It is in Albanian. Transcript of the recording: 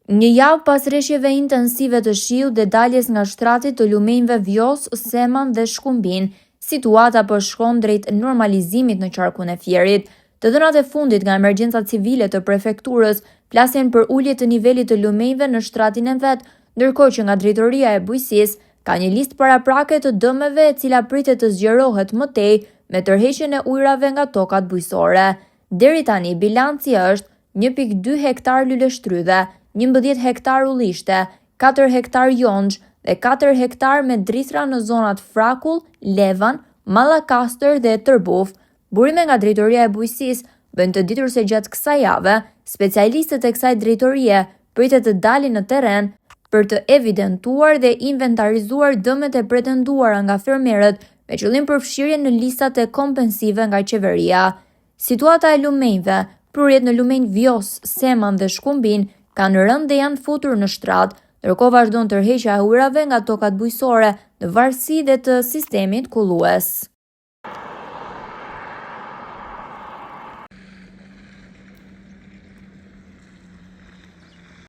Një javë pas reshjeve intensive të shiut dhe daljes nga shtrati të lumenjve Vjosë, Seman dhe Shkumbin, situata po shkon drejt normalizimit në qarkun e Fierit. Të dhënat e fundit nga emergjencat civile të prefekturës flasin për ulje të nivelit të lumenjve në shtratin e vet, ndërkohë që nga drejtoria e bujqësisë ka një listë paraprake të dëmeve e cila pritet të zgjerohet më tej me tërheqjen e ujërave nga tokat bujqësore. Deri tani bilanci është 1.2 hektar luleshtrydhe, 11 hektar ullishte, 4 hektar jonxhë dhe 4 hektar me drithra në zonat Frakull, Levan, Mallakastër dhe Tërbuf. Burime nga drejtoria e bujqësisë bëjnë të ditur se gjatë kësaj jave, specialistët e kësaj drejtorie pritet të dalin në terren për të evidentuar dhe inventarizuar dëmet e pretenduara nga fermerët me qëllim përfshirjen në listat e kompensive nga qeveria. Situata e lumenjve, prurjet në lumenjtë Vjosë, Seman dhe Shkumbin kanë rënë dhe janë futur në shtrat, ndërkohë vazhdon tërheqja e ujërave nga tokat bujqësore në varësi dhe të sistemit kullues.